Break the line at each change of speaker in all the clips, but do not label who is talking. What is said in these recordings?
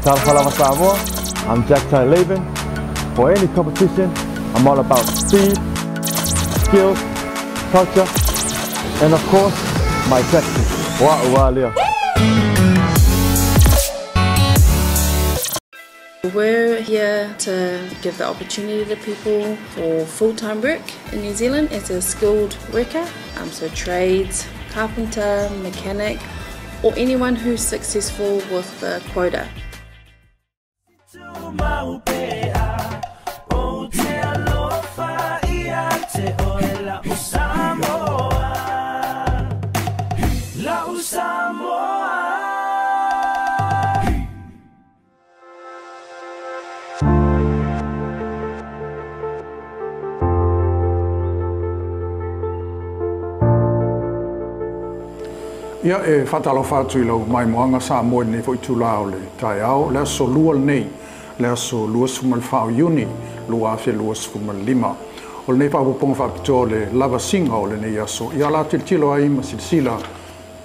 Talofa lava Samoa, I'm Jack Tai Laban. For any competition, I'm all about speed, skills, culture, and of course, my tactics. Wa lea.
We're here to give the opportunity to people for full-time work in New Zealand as a skilled worker, so trades, carpenter, mechanic, or anyone who's successful with the quota.
Ia e whatalofa atu i lau mai moanga sa moe nei fo i tūlā o le tai ao, le aso lua nei, le aso 24 Iuni, 2025. O le nei whaapoponga whaapitoa le lava singa o le nei aso, ia la tiltilo ai ma silasila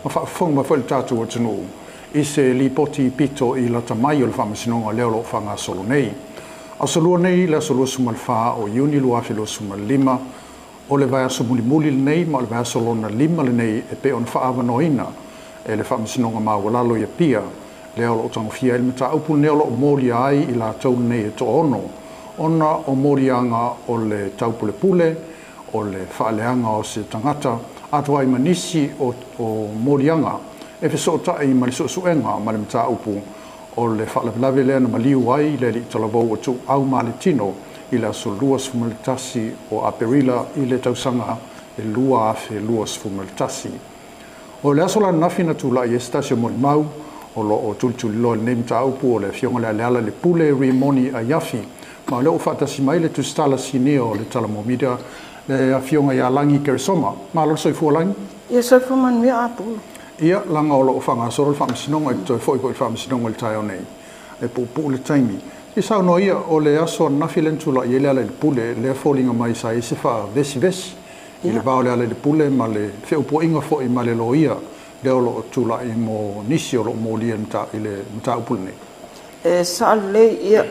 ma whaafonga ma fo le tātou atunuu, i se lipoti pito i lata mai o le whaamasinoga leo lo whangasolo nei. Aso lua nei, le aso 24 o Iuni, 2025, o le vaiaso mulimuli lenei ma o le vaiaso lona lima lenei e pe ona fa'avanoina e le fa'amasinoga maualalo ia pia lea o lo'o tagofia ai le mataupu lenei o lo'o molia ai i latou lenei e to'aono ona o moliaga o le taupulepule o le fa'aleaga o se tagata atoa ai ma nisi o moliaga e fesoota'i ma le su'esu'ega ma le mataupu o le fa'alavelave lea na maliu ai le ali'i talavou o tu'uau ma le tino i le aso 21 o Aperila i le tausaga e 2021. O le aso lananafi na tula'i ai se tasi o molimau o lo'o tulituliloa i lenei mataupu o le afioga le Aleala le Pule Rimoni Aiafi ma o lea ua fa'atasi mai le tusitala sinia o le Talamuamida le afioga ia Lagi Keresoma. Malo le soifua Lagi.
Ia soifua manuia Apulu.
Ia laga o lo'o fa'agasolo le fa'amasinoga i toe fo'i fo'i le fa'amasinoga i le taeao nei e puupuu le taimi. I saunoa ia o le aso ananafi lea na tula'i ai le ala i le pule lea foliga mai sa i ai se fa'avesivesi i le va o le ala i le pule ma le fe'upua'iga fo'i ma le loia lea o lo'o tula'i mo nisi o lo'o molia i le mataupu lenei.
E sa'alelei ia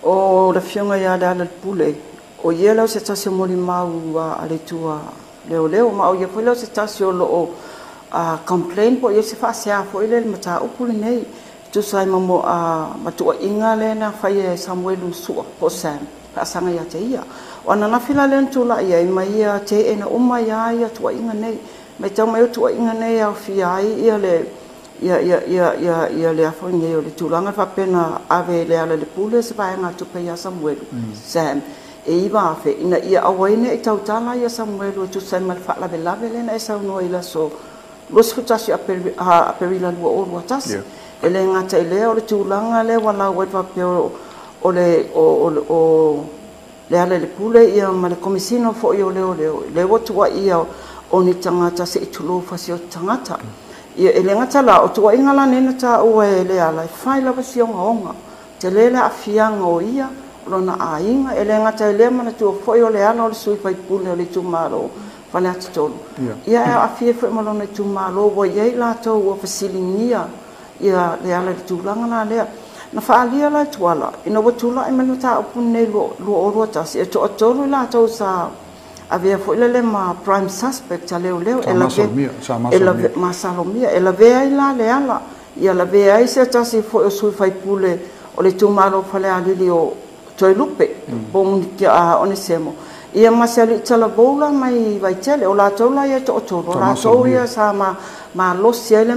o le afioga ia Lealailepule, o ia lea o se tasi o molimau a le itu a leoleo, ma o ia foi lea o se tasi o lo'o complain po o ia se fa'asea foi lea i le mataupu lenei, tusa ai ma matua'iga lea na faia e Samuelu Sua po o Sam, faasaga ia te ia. O ananafi la lea na tula'i ai ma ia te'ena uma iā ia tua'iga nei. Matau mai o tua'iga nei e aofia ai ia le ia ia ia ia ia le a foi nei o le tulaga faapea na ave e Lealailepule se vaegatupe iā Samuelu Sam e 9,000 ina ia aua ai ne'i tautala ia Samuelu e tusa ai ma le fa'alavelave lea na e saunoa i le aso 21 Aperila 2021. E le gata i lea o le tulaga lea ua lau ai faapea o le o Lealailepule ia ma le Komesina foi o Leoleo lea ua tuuaia o ni tagata se'i tulou fasioti tagata. Ia e le gata la o tuuaiga la nei na tāua e Leala e fai lava si ogaoga tele le a'afiaga o ia o lona aiga e le gata i lea manatua foi o Leala o le sui faipule o le itumalo Faleata 3. Ia e aafia foi ma lona itumalo ua i ai latou ua fesiligia ia Leala i le tulaga la lea. Na fa'aalia la e Tuala ina ua tula'i mai le mataupu lenei 2021 e to'atolu i latou sa avea foi lele ma prime suspect a leoleo e lave masalomia e lavea ai la Leala ia lavea ai se tasi foi o sui faipule o le itumalo Falealili o Toelupe po o Onesemo ia ma se ali'i talavou la mai Vaitele. O latou la ia e to'atolu o latou ia sa malosi ai le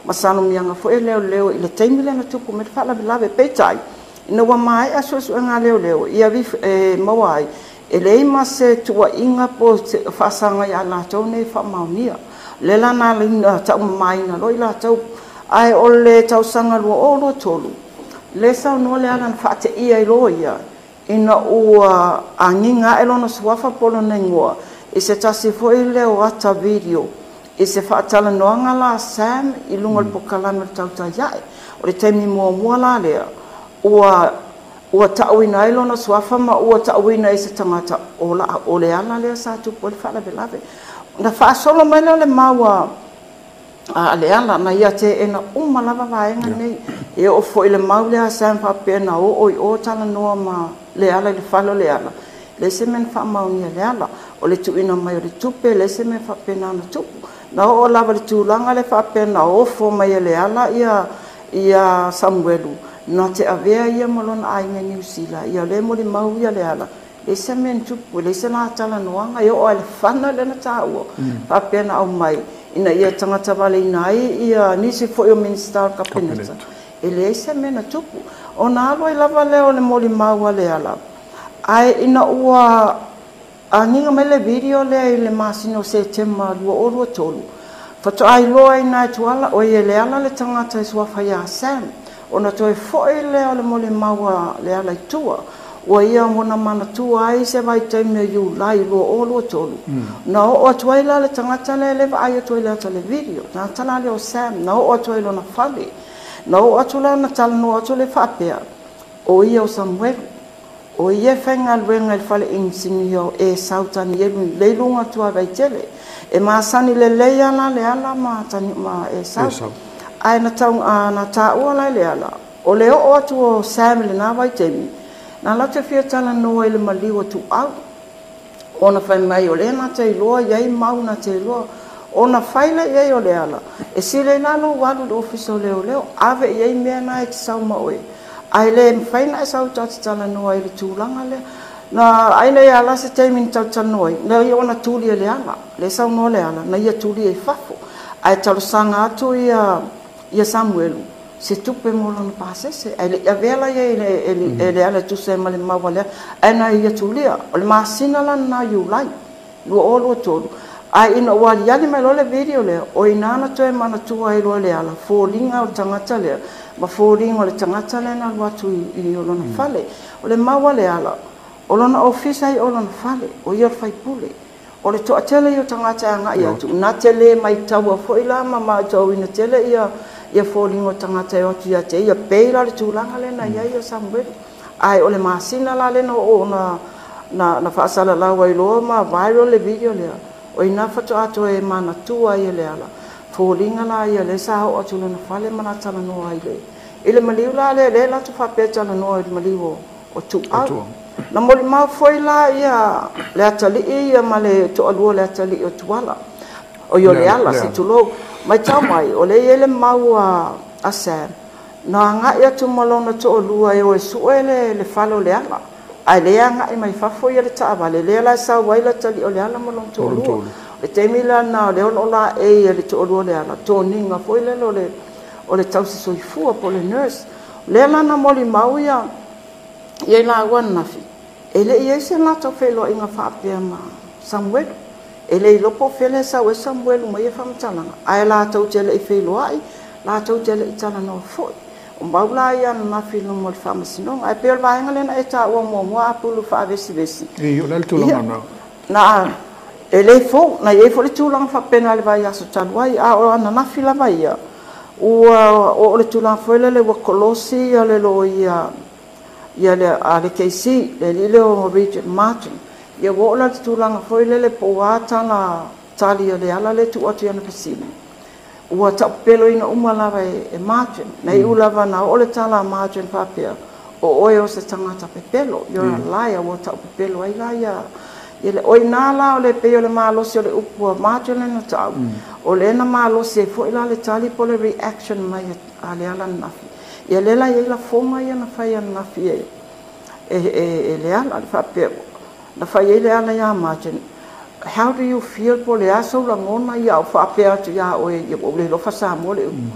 masalomiaga foi e leoleo i le taimi lea na tupu mai le fa'alavelave. Peitai ina ua mae'a su'esu'ega a leoleo ia e maua ai e leai ma se tuua'iga po o fa'asaga ia latou nei fa'amaonia lea la na ta'umamāina loa i latou. Ae o le tausaga 2023 lea saunoa Leala na fa'ate'ia ai loia ina ua agiga a'e lona suafa po o lona igoa i se tasi foi lea o ata video i se fa'atalanoaga la Sam i luga o le pokalame o le tautai a'e. O le taimi muamua la lea ua ta'uina ai lona suafa ma ua ta'uina ai se tagata o la o Leala lea sa tupu ai le fa'alavelave. Na fa'asolo mai lea o le mau a A Leala na ia teena uma lava vaega nei. E oo foi i le mau lea a Sam faapea na oo i o talanoa ma Leala i le fale o Leala, e leai se mea na faamaonia e Leala. O le tuuina mai o le tupe, e leai se mea faapena na tupu. Na oo lava i le tulaga lea faapea na ofo mai e Leala ia Samuelu na te avea ia ma lona aiga i Niu Sila, ia o lea e molimau ia Leala, e leai se mea na tupu, e leai se la talanoaga, e oo lava i le fana lea na taua faapea na aumai ina ia tagatavaleina ai ia nisi foi o Minisita o le Kapeneta, e leai se mea na tupu. Ona alu ai lava lea o le molimau a Leala, ae ina ua agiga mai le video lea i le masina o Setema 2023, faatoa iloa ai na e Tuala, oi e Leala le tagata e suafa ia Sam, ona toe foi lea o le molimau a Leala i tua, ua ia ona manatua ai se vaitaimi o Iulai 2023. Na oo atu ai la le tagata lea le vaai atu ai le ata le video, tagata la lea o Sam, na oo atu ai lona fale. Na oo atu la na talanoa atu le faapea, o ia o Samuelu, o ia e faigaluega i le fale inisinia o Esau Tanielu le i luga atu a Vaitele. E masani lelei ala Leala ma Esau. Ae na taua la i Leala, o le oo atu o Sam i lena vaitaimi, na latou fia talanoa i le maliu o Tuau. Ona fai mai o lea na te iloa iai mau na te iloa. Ona fai lea iai o Leala, e sili ai la lou alu i le ofisa o leoleo, ave iai mea na e te sau ma oe. Ae le mafai na e sau tatou te talanoa i le tulaga lea. Na ai nei ala se taimi na talatalanoa ai, na ia ona tuli e Leala, le saunoa Leala, na ia tuli e fafo. Ae talosaga atu ia Samuelu, se tupe mo lona pasese. Ae le i avea la ia e Leala e tusa ai ma le mau a Leala. Ae na ia tulia, o le masina la lena Iulai, 2023. Ae ina ua aliali mai loa le video lea, o ina na toe manatua ai loa Leala, foliga o le tagata lea, ma foliga o le tagata lea na alu atu i lona fale. O le mau a Leala, o lona ofisa ai o lona fale, o ia o le faipule. O le toatele ia o tagata e agai atu, na te le maitaua foi la ma matauina tele ia foliga o tagata e o atu ia te ia, pei la le tulaga lea na iai o Samuelu. Ae o le masina la lea na oo na faasalalau ai loa ma viral le video lea, o ina faatoa toe manatua ai e Leala, foliga la ia lea sa oo atu lona fale ma la talanoa ai i le maliu la lea, lea latou faapea talanoa i le maliu o Tuau. Na molimau foi la ia le atalii ia ma le toalua le atalii o Tuala, o ia o Leala, se tulou. Maitau mai, o lea iai le mau a Sam, na agai atu ma lona toalua e o e sue le fale o Leala. Ae lea agai mai fafo ia le taavale, lea la e sau ai le atalii o Leala ma lona toalua. Le taimi la na o lea o la e ia le toalua o Leala, toniga foi lele o le tausi soifua po o le nurse. Lea la na molimau ia i laua ananafi, e le i ai se latou feiloaiga faapea ma Samuelu. E le iloa po o fea le sau ai Samuelu ma ia faamatalaga, ae latou te le i feiloai, latou te le i talanoa foi. O mau la ia ananafi i luma o le faamasinoga. Ae pei o le vaega lea na e taua muamua apulu faavesivesi.
E, o le a le tulaga na?
Na, e le fou, na iai foi le tulaga faapena i le vaiaso talu ai, a o ananafi lava ia, ua oo le tulaga foi lele ua kolosi ia le loia ia le a le KC, le alii lea o Regent Martin. Ia ua oo la le tulaga foi lele po o a tala tali a Leala lea tuu atu i ana fesili. Ua taupepeloina uma lava e Martin. Na iu lava na oo le tala a Martin faapea, o oe o se tagata pepelo, you're a liar, ua taupepelo ai la ia le o ina la o le pei o le malosi o le upu a Martin lea na tau, o lea na malosi ai foi la le tali po o le reaction mai a Leala ananafi. Ia lea la iai lafoga ia na fai ananafi e Leala, le faapea, na fai ai Leala ia Martin, how do you feel po le a sou lagona ia au faapea atu ia oe, ia ua le iloa Samoa le upu,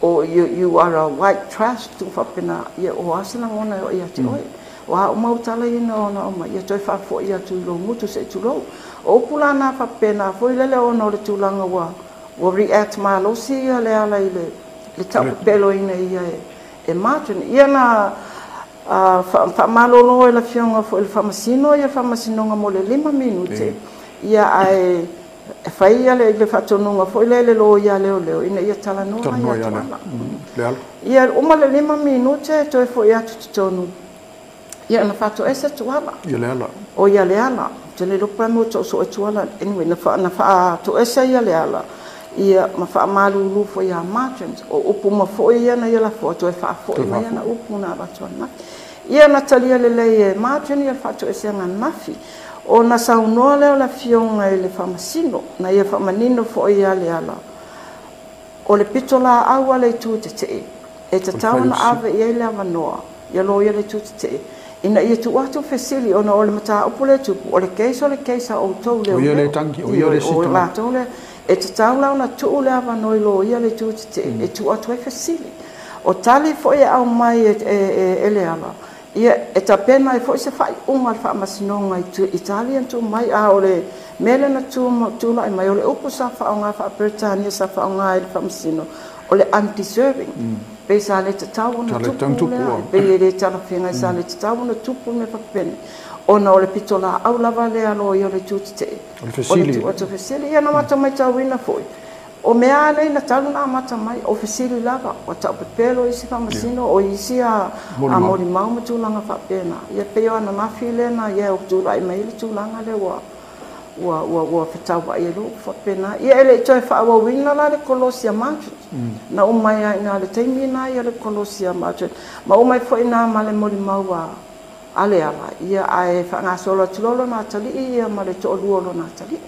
o you are a white trash, tu faapena, ia o a se lagona e o ia te oe. O a uma tala ia na ona oma, ia toe faafoi atu i lou mutu se i tulou. O upu la na faapena foi lele ona o le tulaga ua react malosi ia Leala i le taupepeloina ia e Martin. Ia na faamalolo e le afioga foi i le faamasino ia faamasinoga mo le 5 minute. Ia ae e fai ia le faatonuga foi lea i le loia leoleo ina ia talanoa ia Tuala. Ia uma le 5 minute toe foi atu totonu. Ia na faatoese Tuala.
Ia Leala.
O ia Leala. Te le iloa pe mo too soo e Tuala. Anyway, na faatoese ia Leala. Ia ma faamalulu foi iā Martins, o upu uma foi ia na ia lafo atu e faafoi mai ana upu na avatu ananafi. Ia na talia lelei e Martin ia le faatoesega ananafi. Ona saunoa lea o le afioga i le Faamasino, na ia faamanino foi ia Leala, o le pitolaau a le Itu Tetee, e tatau ona ave i ai le avanoa ia loia le Itu Tetee, ina ia tuu atu fesili ona o le mataupu lea e tupu, o le case o le case a outou leoleo. O latou lea, e tatau la ona tuu le avanoa i loia le Itu Tetee e tuu atu ai fesili. O tali foi e aumai e Leala, ia e tapena ai foi se faaiuga a le Faamasinoga i tali ia na tuu mai, a o le mea lea na tulai mai, o le upu sa faaaoga faa-Peretania sa faaaoga e le Faamasino, o le undeserving, pei sa le tatau ona tupu lea, pei e le talafeagai, sa le tatau ona tupu le mea faapena, ona o le pitolaau lava lea a loia o le Itu Tetee, o le tuu atu fesili. Ia na matou matauina foi, o mea nei na talu na amata mai, o fesili lava, o taupepelo isi faamasino, o isi a molimau ma tulaga faapena. Ia pei o ananafi lea na ia tulai mai le tulaga lea ua fetauai ai loa faapena. Ia e le i toe faaauauina la le kolosi a Martin. Na uma ai i ina le taimi na ia le kolosi a Martin. Ma uma ai foi na ma le molimau a Leala. Ia ae faagasolo atu loa lona atalii ia ma le toalua o lona atalii.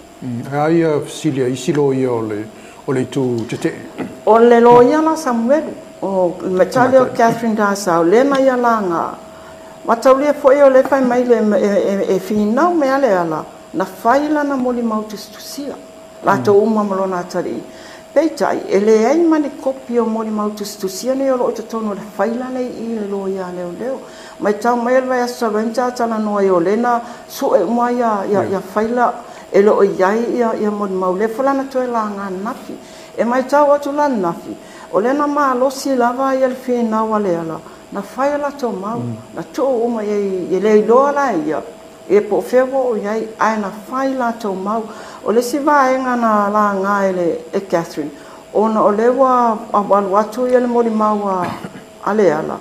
A ia fesili a isi loia o le Itu Tetee.
O le loia la Samuelu, o le matale o Catherine Dasau, lea na ia laga. Mataulia foi o le fai mai le e finau me a Leala, na fai lana molimau tusitusia, latou uma ma lona atalii. Peitai, e leai ma ni kopi o molimau tusitusia nei o loo i totonu o le faila nei i le loia leoleo. Matau mai le vaiaso talu ai na tatalanoa ai o lea na sue uma ia faila e loo i ai ia molimau. Lea foi la na toe laga ananafi. E matau atu la ananafi, o lea na malosi lava ia le finau a Leala, na fai a latou mau, na tuu uma i le iloa la ia, e po o fea ua oo i ai, ae na fai latou mau. O le isi vaega na laga e Catherine, ona o lea ua alu atu ia le molimau a Leala,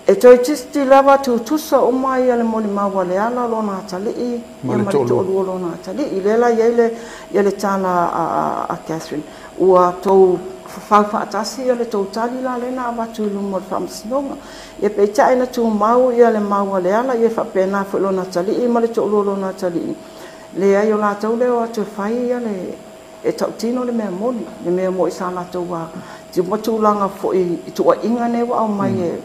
e toe tisi lava tutusa uma ia le molimau a Leala lona atalii, ia ma le toalua lona atalii. Lea la i ai ia le tala a Catherine, ua tou fafau faatasi ia le tou tali la lea na avatu i luma o le Faamasinoga. Ia peitai na tumau ia le mau a Leala, ia faapena foi lona atalii ma le toalua lona atalii. Leai o latou lea o atu e fai ia le e tautino le mea moni, le mea moi sa latou a tulaga foi i tuuaiga nei ua aumai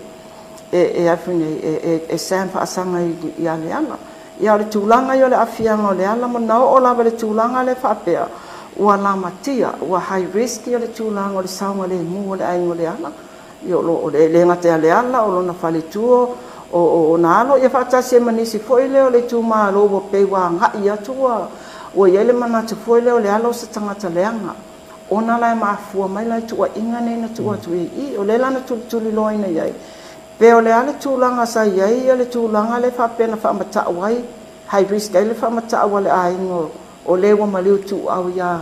e Sam faasaga ia Leala. Ia o le tulaga ia o le aafiaga o Leala, ma na oo lava le tulaga lea faapea, ua lamatia, ua high risk ia le tulaga o le saogalemu o le aiga o Leala. Ia o le le gata ia Leala, o lona faletua, o na alo, ia faatasi ai ma nisi foi lea o le itumalo ua pei ua agai atu ua i ai le manatu foi lea o Leala o se tagata leaga. Ona la e mafua mai la i tuuaiga nei na tuu atu i, o lea la na tulituliloaina i ai. Pe o le a le tulaga sa i ai ia le tulaga le faapea na faamatau ai, high risk ai le faamatau a le aiga o lea ua maliu tuuau ia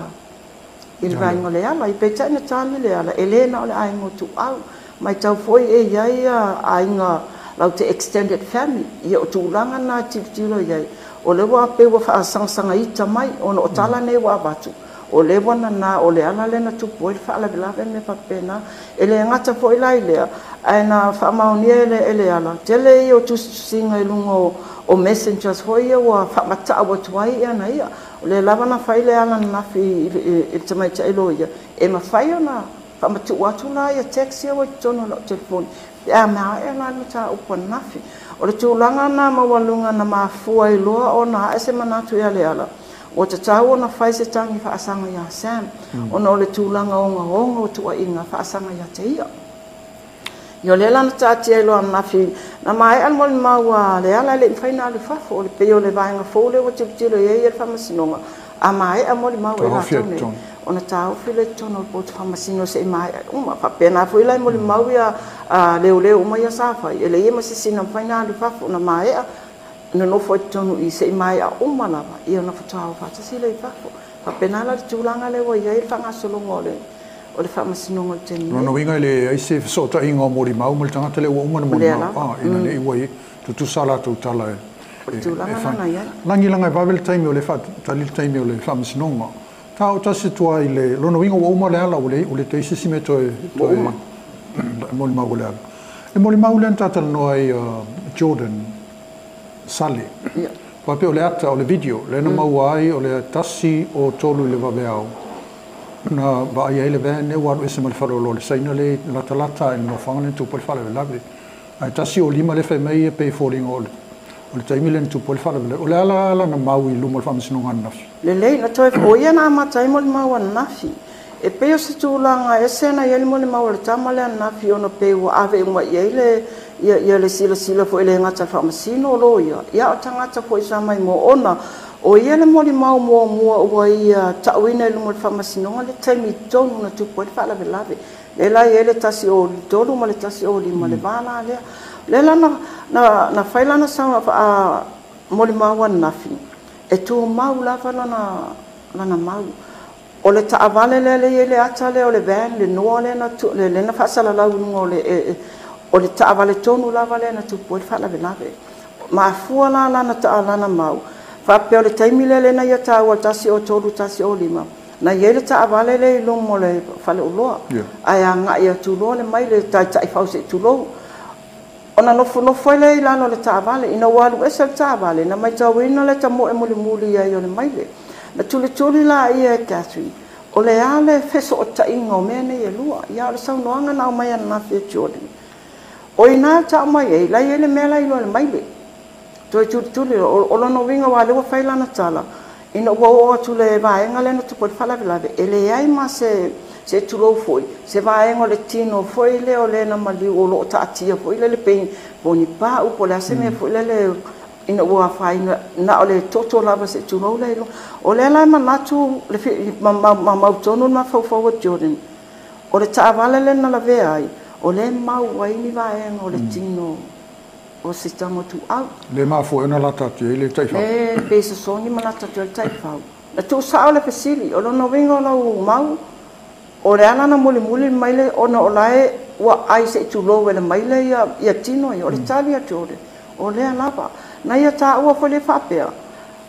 i le vaega o Leala. I peitai na tali Leala, e le na o le aiga o tuuau. Matau foi e i ai aiga lau te extended family, ia o tulaga na tilotilo i ai. O lea ua pei ua faasagasagaita mai, ona o tala nei ua avatu. O lea ua nana o Leala lea na tupu ai le faalavelave mea faapena. E le gata foi la i lea, ae na faamaonia e Leala. Tele ia o tusitusiga i luga o messengers foi ia ua faamatau atu ai ia na ia. O lea lava na fai Leala ananafi i le tamaitai loia, e mafai ona faamatuu atu la ia text ia ua i totonu o lau telefoni. Pe a maea la le mataupu ananafi. O le tulaga na maualuga na mafua ai loa ona ae se manatu ia Leala, ua tatau ona fai se tagi faasaga ia Sam, ona o le tulaga ogaoga o tuuaiga faasaga ia te ia. Ia o lea la na taatia ai loa ananafi, na maea le molimau a Leala e le i mafai ona alu i fafo, o le pei o le vaega fou lea ua tilotilo i ai le Faamasinoga, a maea molimau e latou nei, ona taofi lea i totonu o le poto faamasino se i maea uma. Faapena foi la i molimau ia leoleo uma ia sa fai, e leai ma se isi na mafai ona alu i fafo, na maea nonofo i totonu i se i maea uma lava, ia ona faatoa o faatasi lea i fafo. Faapena la le tulaga lea ua i ai le faagasologa o le Faamasinoga o le taimi nei.
Lona uiga e leai se fesootaiga o molimau ma le tagata lea ua uma ona molimau, ina ne i ua tutusa latou tala e
fai.
Lagi laga e vave le taimi o le faatali le taimi o le Faamasinoga. Ta o tasi tua i le lona uiga ua uma le ala ua le toe isi se mea toe
Ua uma.
Molimau le ala. Le molimau lea na tatalanoa ai Jordan Sale. Faapea o le ata o le video lea na maua ai o le 1:03 i le vaveao na vaai ai le van lea ua alu ese ma le faleoloa o le Saina le latalata i le nofoaga lea na tupu ai le faalavelave. Ae 1:05 le fai mai e pei foliga o le taimi lea na tupu ai le faalavelave. O le ala ala na mau i luma o le faamasinoga ananafi.
Lelei, na toe o ia na amata ai molimau ananafi. E pei o se tulaga ese na i ai le molimau a le tama lea ananafi ona pei ua ave uma i ai le ia le silasila foi le gata faamasino o loia, ia o tagata foi sa mai mo ona o ia le molimau muamua ua ia ta'uina i luma o le faamasinoga le taimi tonu na tupu ai le faalavelave. Lea la i ai le 1:03 ma le 1:05 le va la lea. Lea la na fai lana saunoaga molimau ananafi, e tumau lava lana mau. O le taavale lea le i ai le ata lea o le van, le noa lea na le na faasalalau i luga o le taavale tonu lava lea na tupu ai le faalavelave. Mafua la lana lana mau. Faapea o le taimi lea lea na ia taua 1:03, 1:05. Na i ai le taavale lea i luma o le faleoloa. Ae agai atu loa le mai le taitaifau se i tulou. Ona nofonofo ai lea i lalo o le taavale. Ina ua alu ese le taavale, na matauina le tamoe mulimuli ai o le maile. Na tulituli la ia e Catherine, o le a le fesootaiga o mea nei e lua. Ia o le saunoaga na aumai ananafi e Jordan. O ina ta'u mai ai, la i ai le mea la i loa le maile. Toe tulituli, o lona uiga ua lea ua fai lana tala, ina ua oo atu le vaega lea na tupu ai le faalavelave, e leai ma se tulou foi, se vaega o le tino foi lea o le na maliu o loo taatia foi lele pei po ni pa'u po o le a se mea foi lele ina ua afaina na o le toto lava se tulou lea i luga. O lea la e manatu le mautonu le mafaufau o Jordan, o le taavale lea na lavea ai, o lea e mau ai ni vaega o le tino o se tama tuau.
Le mafua ona lata atu ai le taifau.
Le pe sosogi ma lata atu ai le taifau. Na tuusao le fesili, o lona uiga o lau mau, o le ala na mulimuli mai le ona o lae ua ai se i tulou e le maile ia tino ia, o le tali a Jordan, o lea lava. Na ia taua foi le faapea,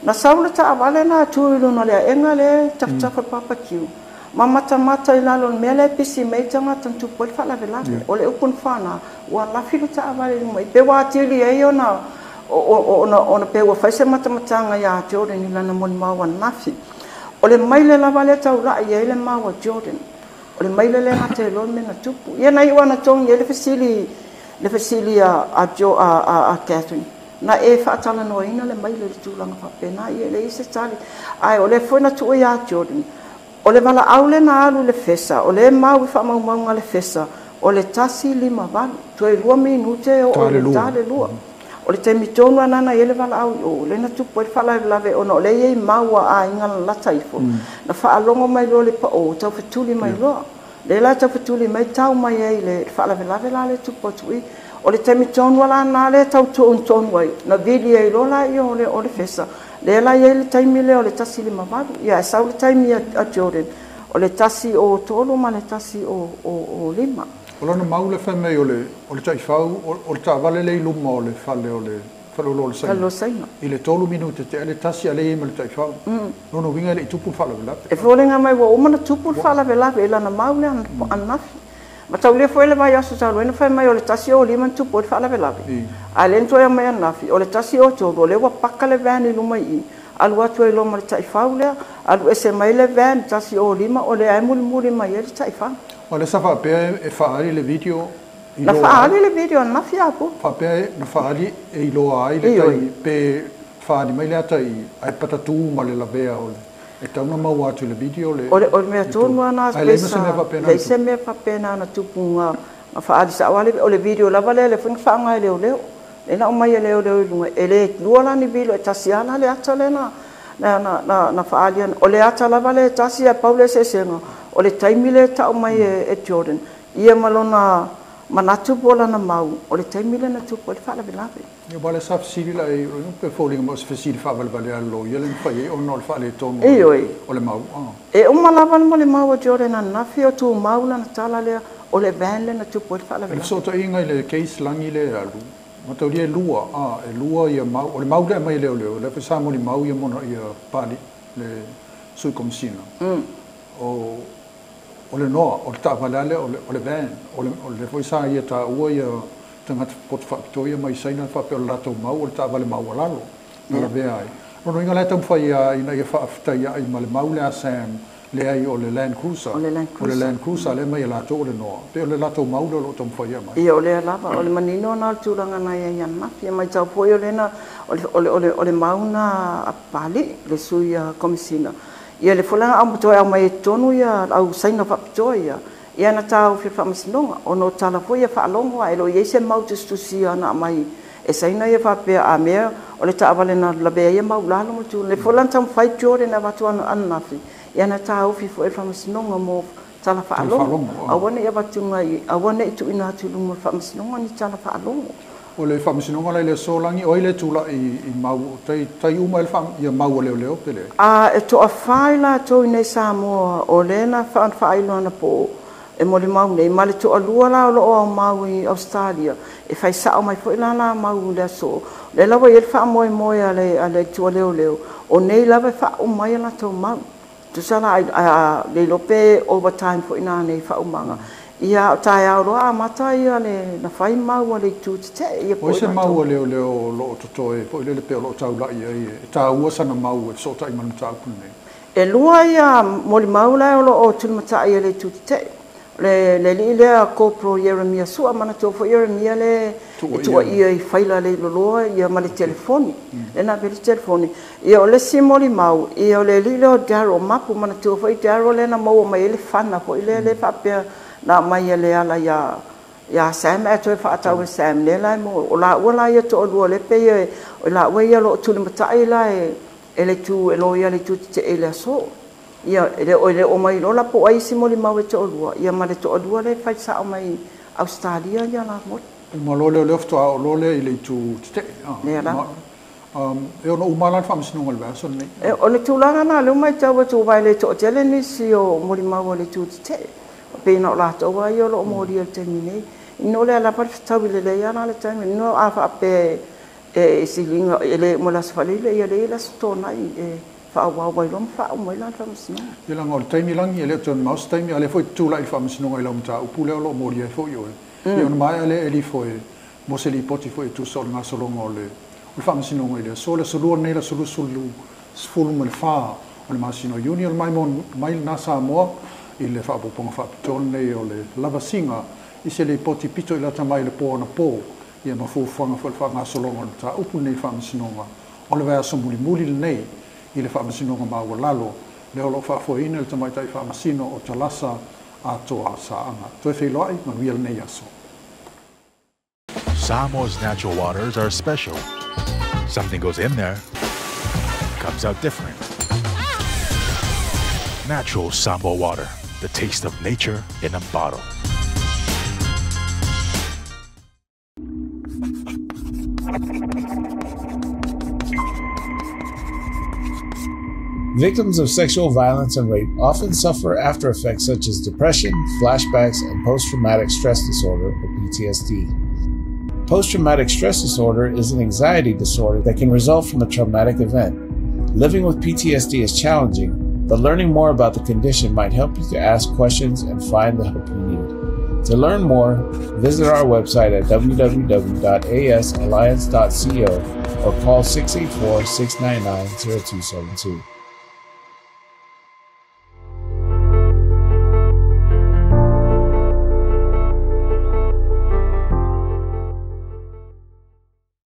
na sau le taavale na tu i luna o le aega le tafatafa papakiu. Ma matamata i lalo o le mea lea e pisi mai tagata na tupu ai le faalavelave. O le upu na fana, ua lafi le taavale i luma i pe ua atili ai ona pe ua fai se matamataga iā Jordan i lana molimau ananafi. O le maile lava lea taulai ai le mau a Jordan. O le maile lea gata iloa le mea na tupu. Ia na iu ana togi ai le fesili a Catherine. Na e faatalanoaina le maile i le tulaga faapena, ia e leai se tali. Ae o lea foi na tuu iā Jordan. O le valaau lea na alu i le fesa, o lea mau i faamaumauga le fesa, o le 1:58, toe 2 minute o
Ta le lua.
Ta le lua. O le taimi tonu anana i ai le valaau i o, lea na tupu ai le faalavelave ona o lea i ai mau a aiga lalata ifo. Na faalogo mai loa le pao, tau fetuli mai loa. Lea la tau fetuli mai tau mai ai le faalavelave la le tupu atu i. O le taimi tonu la na lea tau tuun ai, na vili ai loa la ia o le fesa. Lea la i ai le taimi lea o le 1:58. Ia e sau le taimi a Jordan, o le 1:03 ma le 1:05.
O lona mau le fai mai o le taifau, o le taavale le i luma o le fale o le faleoloa o le Saina.
Faleoloa Saina.
I le 3 minute te ale tasi ale i ma le taifau. Lona uiga e le i tupu le faalavelave.
E foliga mai ua uma na tupu le faalavelave i lana mau lea ananafi. Ma taulia foi le vaiaso talu ai na fai mai o le 1:05 na tupu ai le faalavelave. A lea na toe aumai ananafi, o le 1:03, o lea ua paka le van i luma i i. Alu atu ai loa ma le taifau lea, alu ese mai le van 1:05, o lea e mulimuli mai ai le taifau.
O le sa faapea e faaali le video i
Na
loa ai.
Faaali le video ananafi a po.
Faapea na faaali e iloa ai le
Ioe.
tai pe faaali mai le ata i ai patatū ma le lavea o le e tau na maua atu i le video le
O le mea tonu lava na
Ai, leai ma se mea faapena
leai
na
se mea faapena na tupu nga faaali sao lava o le video lava lea le foi na faaaoga e leoleo. Lea na aumai e leoleo i luga. E le lua la ni video e tasi lava la le ata lea na faaali ana. O le ata lava lea e tasi ae pau le eseesega. O le taimi lea e ta'u mai e Jordan. Ia ma lona manatu po o lana mau, o le taimi lea na tupu ai le faalavelave.
Ia wale sa fesili la e pe foliga mo se fesili faavalevale a lo ia le mafai ai ona o le faaletonu
Ioe.
o le mau. Ah.
E uma lava le molimau a Jordan ananafi o tumau lana tala lea, o le van lea na tupu ai le
Le
faalavelave.
fesootaiga i le case lagi le alu mataulia e lua a e lua ia mau o le mau lea mai leoleo le foi sa molimau ia mona ia pali le Sui Komesina. O le noa, o le taavale lava lea, o le van, o le foi sa ia taua ia tagata poto faapitoa ia mai Saina faapea o le latou mau o le taavale maualalo na lavea ai. O lona uiga la e taumafai ina ia faafetaiai ma le mau lea a Sam leai o le Land Cruiser.
O le Land
Cruiser. O le Land Cruiser lea mai e latou o le noa. Pei o le latou mau lea o lo o taumafai e aumai.
Ia, o lea lava, o le manino lena o le tulaga na i ai ananafi. E matau foi o lea na, o le mau na a Papalii, le sui Komesina. Ia le foi la na toe aumai ai totonu ia au Saina faapitoa ia, ia na taofi e le Faamasinoga, ona o tala foi ia faalogo ae le o i ai se mau tusitusia na aumai e Saina ia faapea a mea o le taavale na lavea ai mau lalo ma tulaga. Le foi la na taumafai Jordan avatu ananafi, ia na taofi foi e le Faamasinoga mo tala faalogo. Aua ne i avatu nai, aua ne i tuuina atu i luma o le Faamasinoga ni tala faalogo.
O le Faamasinoga la i le aso lagi, o ai le tulai i mau, tai uma ia mau a leoleo pe leai?
A e toafā i latou i nei Samoa o lea na faailoa po e molimau nei, ma le toalua la o loo aumau i Australia, e fai sao mai foi la mau i le aso. Le lava i le faamoemoe a le itu leoleo, o nei lava e faauma ai latou mau. Tusa la le iloa pe overtime foi na nei faaumaga. Ia o taeao loa amata ia le na fai mau a le itu tetee ia
po o se mau a leoleo o loo totoe foi lele pe o loo taulai ai e taua sana mau e fesootai ma le mataupu lenei?
E lua ia molimau la o loo tulimatai e le itu tetee. Le alii lea Corporal Ieremia Sua, manatua foi Ieremia le e tuuaia i faila le iloloa ia ma le telefoni. Le na ave le telefoni. Ia o le isi molimau, ia o le alii lea o Daryl Mapu, manatua foi Daryl le na maua mai ai le fana foi lea le faapea na aumai e le ala ia Sam ae toe faatau e Sam lea la mo o laua la ia toalua le pe ia o laua ia lo tulimatai la e le tu e loia le tu tetee i le aso. Ia e le o mai lola po ai isi molimau e toalua ia ma le toalua le fai sao mai Australia ia la mo.
Uma loa lea o lea faatoa oo loa lea i le itu tetee.
Lea la.
E ono uma la le Faamasinoga i le vaiaso lenei.
O le tulaga na lea ua matau atu aua e le toatele nisi o molimau a le itu tetee. Pei na o latou lava ia o loo molia i le taimi nei. Ina o lea lava le fetaui lelei lava la le taimi. Ina a faapea e siliga e le uma le aso Faraile ia le i le aso Toonai e faaauau ai loa ma faauma ai la le Faamasinoga.
Ia leaga o le taimi lagi e le o toe mamao se taimi, a o lea foi e tulai i le Faamasinoga i lau mataupu lea o lo o molia ai foi oe. Ia ona maea lea e lifo e mo se lipoti foi e tusa o le gasologa o le Faamasinoga i le aso. Le aso lua lenei, le aso 24 o le masina o Iuni, o le mai lena Samoa i le faaopoopoga faapitoa lenei o le lavasiga i se lipoti pito i lata mai i le po anapo ia ma fuafuaga foi o le faagasologa o le mataupu lenei i le Faamasinoga o le vaiaso mulimuli lenei i le Faamasinoga Maualalo lea o lo o faafoeina le tamaitai faamasino o Talasa Atoa Saaga. Toe feiloai, manuia lenei aso.
Samoa's natural waters are special. Something goes in there, comes out different. Natural Samoa water, the taste of nature in a bottle.
Victims of sexual violence and rape often suffer after effects such as depression, flashbacks, and post-traumatic stress disorder, or PTSD. Post-traumatic stress disorder is an anxiety disorder that can result from a traumatic event. Living with PTSD is challenging, but learning more about the condition might help you to ask questions and find the help you need. To learn more, visit our website at www.asalliance.co or call 684-699-0272.